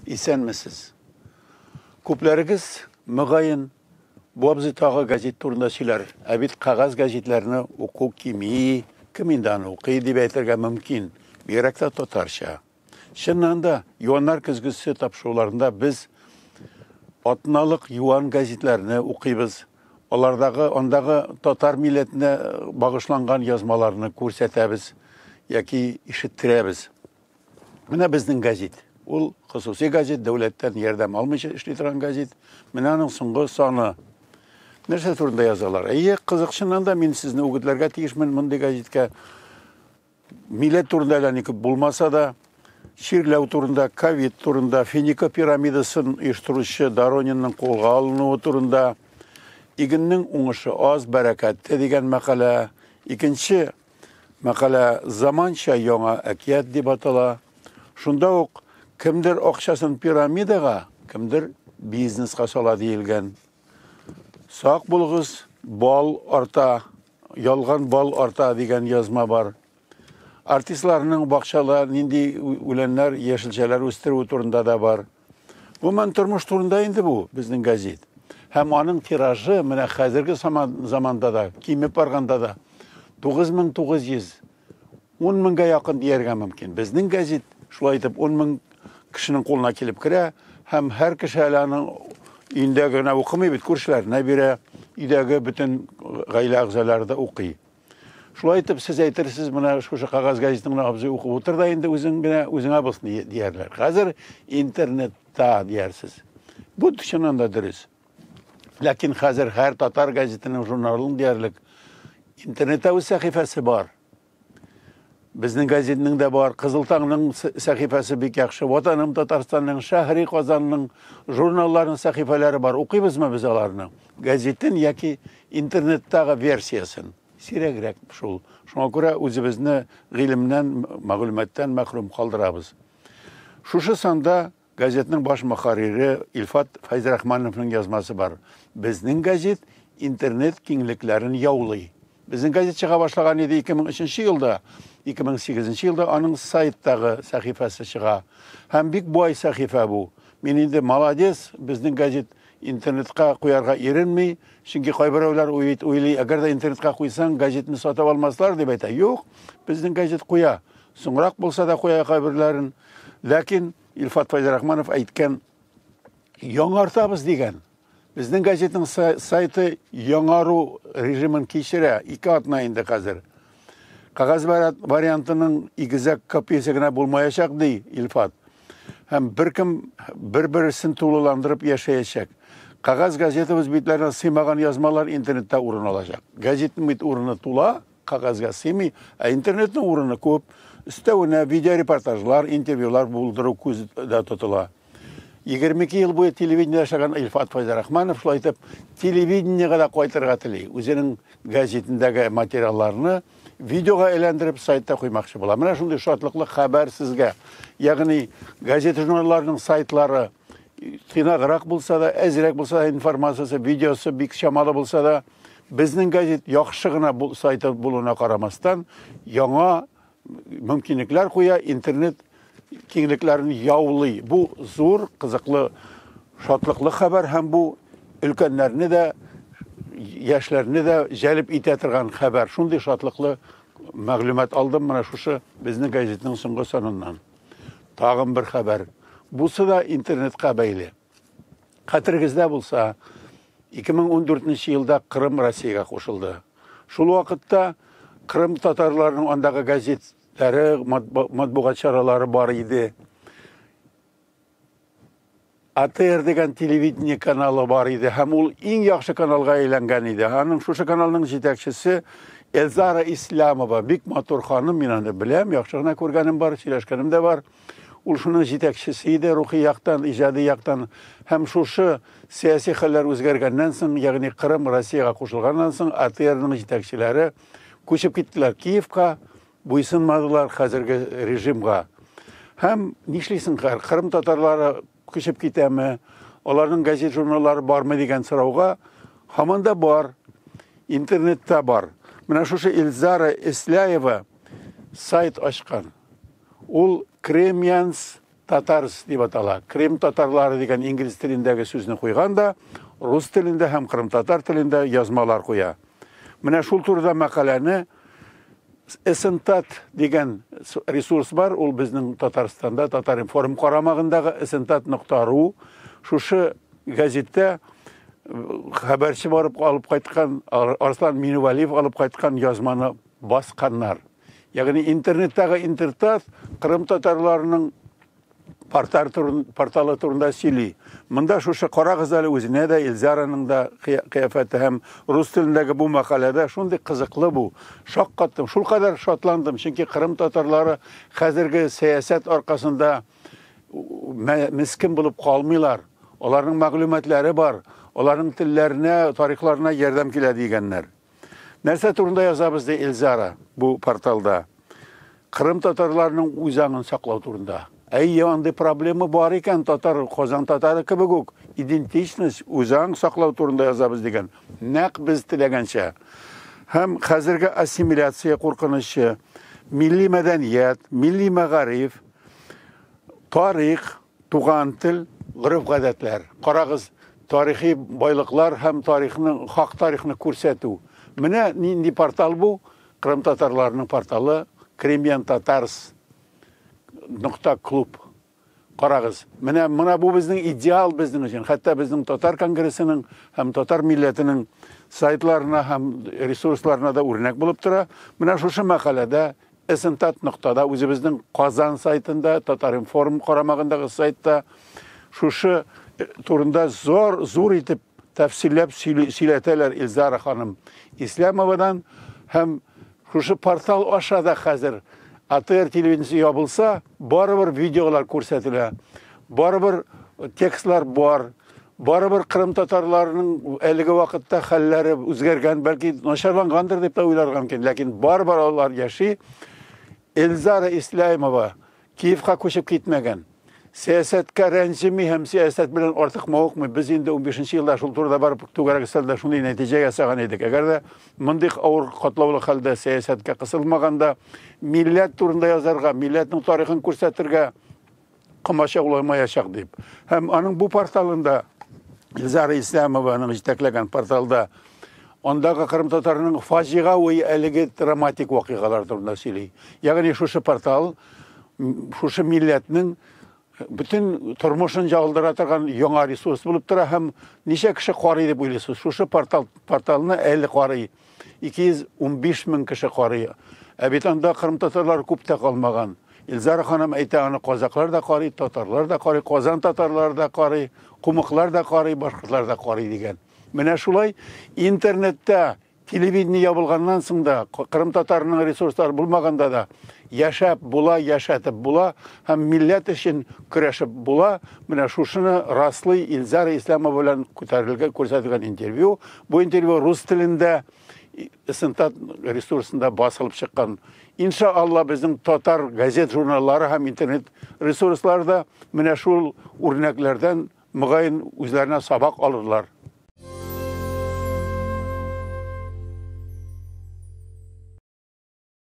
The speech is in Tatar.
Исәнмесез. Күпләрегез, мөгаен, бу абзый тагы газет турында сөйләр. Ә бит кәгазь гәзитләрне уку кими, кем инде аны укый дип әйтергә мөмкин, бигрәк тә татарча. Чыннан да, Юаннар көзгесе тапшыруларында без атналык юан гәзитләрне укыйбыз. Алардагы, андагы татар милләтенә багышланган язмаларны күрсәтәбез яки ишеттерәбез. Менә безнең гәзит. Ул хосуси гәзит, дәүләттән ярдәм алмыйча эшли торган гәзит. Менә аның соңгы саны. Нәрсә турында язалар? Әйе, кызык чыннан да мин сезне үгетләргә тиешмен мондый гәзиткә. Милләт турында әллә ни күп булмаса да, чирләү турында, ковид турында, Финика пирамидасын оештыручы Доронинның кулга алынуы турында, игеннең уңышы аз, бәрәкәтле дигән мәкалә. Икенче мәкалә заманча яңа әкият дип атала. Шунда ук кемдер акчасын пирамидага, кемдер бизнеска сала диелгән. Сак булыгыз, бал арта, ялган бал арта дигән язма бар. Артистларның бакчада нинди үләннәр, яшелчәләр үстерүе турында да бар. Гомумән, тормыш турында инде бу безнең гәзит. Һәм аның тиражы менә хәзерге заманда да, кимеп барганда да 9900, 10 меңгә якын дияргә мөмкин. Безнең гәзит шулай итеп 10 мең кешенең кулына килеп керә һәм һәр кеше әле аның өендә генә укымый бит, күршеләренә бирә, өйдәге бөтен гаилә әгъзалары да укый. Шулай итеп, сез әйтерсез, менә шушы кәгазь газетын гына абзый укып утыр да инде үзең генә, үзеңә булсын диярләр. Хәзер интернетта диярсез. Бу чыннан да дөрес. Ләкин хәзер һәр татар газетының журналының диярлек интернетта үз сәхифәсе бар. Безнең газетның да бар, Кызыл таңның сәхифәсе бик яхшы, Ватаным Татарстанның, Шәһри Казанның журналларының сәхифәләре бар. Укыйбызмы без аларны? Газетын яки интернеттагы версиясен? Сирәгрәк шул. Шуңа күрә үзебезне гыйлемнән, мәгълүматтан мәхрүм калдырабыз. Шушы санда газетның баш мөхәррире Илфат Фәйзрахмановның язмасы бар. Безнең газет интернет киңлекләрен яулый. Безнең газет чыга башлаган иде 2003 елда, 2008 елда аның сайттагы сәхифәсе чыга. Һәм бик бай сәхифә бу. Мин инде молодец, безнең газет интернетка куярга иренми, чөнки кайберәүләр уйлый, әгәр дә интернетка куйсаң, газетны сатып алмаслар дип әйтә. Юк, безнең газет куя. Соңрак булса да куя кайберләрен. Ләкин Илфат Фәйзрахманов әйткән, яңартабыз дигән. Безнең газетның сайты яңару режимын кичерә, 2 атна инде хәзер. Кәгазь вариантының игезәк копиясе генә булмаячак, ди Илфат. Һәм беркем бер-берсен тулыландырып яшәячәк. Кәгазь газетабыз битләренә сыймаган язмалар интернетта урын алачак. Газетның бит урыны тула, кәгазьгә сыймый, ә интернетның урыны күп. Өстәвенә видеорепортажлар, интервьюлар булдыру күздә тотыла. 22 ел буе телевидениедә эшләгән Илфат Фәйзрахманов шулай итеп телевидениегә дә кайтырга тели. Үзенең газетендәге материалларны видеога әйләндереп сайтта куймакчы була. Менә шундый шатлыклы хәбәр сезгә. Ягъни газета-журналларның сайтлары тыйнаграк булса да, әзрәк булса да информациясе, видеосы бик чамалы булса да, безнең газет яхшы гына сайты булуына карамастан, яңа мөмкинлекләр куя, интернет киңлекләрен яулый. Бу зур, кызыклы, шатлыклы хәбәр һәм бу өлкәннәрне дә, яшьләрне дә җәлеп итә торган хәбәр. Шундый шатлыклы мәгълүмат алдым менә шушы безнең газетның соңгы саныннан. Тагын бер хәбәр. Бусы да интернетка бәйле. Хәтерегездә булса, 2014 елда Кырым Россиягә кушылды. Шул вакытта Кырым татарларының андагы газетләре, матбугат чаралары бар иде. АТР дигән телевидение каналы бар иде һәм ул иң яхшы каналга әйләнгән иде. Аның шушы каналның җитәкчесе Эльзара Ислямова, бик матур ханым, мин аны беләм, яхшы гына күргәнем бар, сөйләшкәнем дә бар. Ул шуның җитәкчесе иде рухи яктан, иҗади яктан. Һәм шушы сәяси хәлләр үзгәргәннән соң, ягъни Кырым Россиягә кушылганнан соң, АТРның җитәкчеләре күчеп киттеләр Киевка, буйсынмадылар хәзерге режимга. Һәм нишлисең хәзер, Кырым татарлары күчеп китәме, аларның газет-журналлары бармы дигән сорауга һаман да бар, интернетта бар. Менә шушы Эльзара Исляева сайт ачкан. Ул Kremians Tatars дип атала. Крым татарлары дигән инглиз телендәге сүзне куйган да, рус телендә һәм кырымтатар телендә язмалар куя. Менә шул турыда мәкаләне Эсентат дигән ресурс бар, ул безнең Татарстанда Татар-информ карамагындагы эсентат.ру. Шушы газетта хәбәрче барып алып кайткан Арслан Минувалиев алып кайткан язманы басканнар. Ягъни интернеттагы Интертат Кырым татарларының порталы турында сөйли. Монда шушы карагыз әле үзенә дә, Эльзараның да кыяфәте һәм рус телендәге бу мәкаләдә шундый кызыклы бу. Шаккаттым, шулкадәр шатландым, чөнки Кырым татарлары хәзерге сәясәт аркасында мескен булып калмыйлар. Аларның мәгълүматлары бар, аларның телләренә, тарихларына ярдәм килә дигәннәр. Нәрсә турында язабыз ди Эльзара бу порталда? Кырым татарларының үз аңын саклау турында. Әйе, андый проблема бар икән, татар, Казан татары кебек үк идентичность, үз аң саклау турында язабыз дигән. Нәкъ без теләгәнчә. Һәм хәзерге ассимиляция куркынычы, милли мәдәният, милли мәгариф, тарих, туган тел, гореф-гадәтләр. Карагыз, тарихи байлыклар һәм тарихны, хак тарихны күрсәтү. Менә нинди портал бу? Кырым татарларының порталы Crimean Tatars нокта клуб. Карагыз, менә менә бу безнең идеал безнең өчен. Хәтта безнең татар конгрессының һәм татар милләтенең сайтларына һәм ресурсларына да үрнәк булып тора. Менә шушы мәкаләдә Эсентат ноктада үзебезнең Казан сайтында, Татар-информ карамагындагы сайтта шушы турында зур зур итеп тәфсилләп сөйләтәләр Эльзара ханым Ислямовадан һәм шушы портал аша да хәзер АТР телевидениесе ябылса, барыбер видеолар күрсәтелә, барыбер текстлар бар, барыбер кырым татарларының әлеге вакытта хәлләре үзгәргән, бәлки начарлангандыр дип тә уйларга мөмкин, ләкин барыбер алар яши. Эльзара Ислямова Киевка күчеп китмәгән. Сәясәткә рәнҗеми һәм сәясәт белән артык мавыкмый. Без инде 15 елда шул турыда барып түгәрәк өстәлдә шундый нәтиҗә ясаган идек. Әгәр дә мондый авыр катлаулы хәлдә сәясәткә кысылмаганда, милләт турында язарга, милләтнең тарихын күрсәтергә комачауламаячак дип. Һәм аның бу порталында Эльзара Ислямованың җитәкләгән порталда андагы кырым татарының фаҗигави әлеге драматик вакыйгалар турында сөйли. Ягъни шушы портал шушы милләтнең бөтен тормышын чагылдыра торган яңа ресурс булып тора һәм ничә кеше карый дип уйлыйсыз? Шушы портал порталны әле карый 215 мең кеше карый. Ә бит анда кырым татарлары күп тә калмаган. Эльзара ханым әйтә, аны казаклар да карый, татарлар да карый, Казан татарлары да карый, кумыклар да карый, башкортлар да карый дигән. Менә шулай интернетта телевидение ябылганнан соң да, кырым татарының ресурслары булмаганда да яшәп була, яшәтеп була һәм милләт өчен көрәшеп була. Менә шушыны раслый Эльзара Ислямова белән күтәрелгән, күрсәтелгән интервью. Бу интервью рус телендә Эсентат ресурсында басылып чыккан. Иншалла, безнең татар газет журналлары һәм интернет ресурслары да менә шул үрнәкләрдән мөгаен үзләренә сабак алырлар.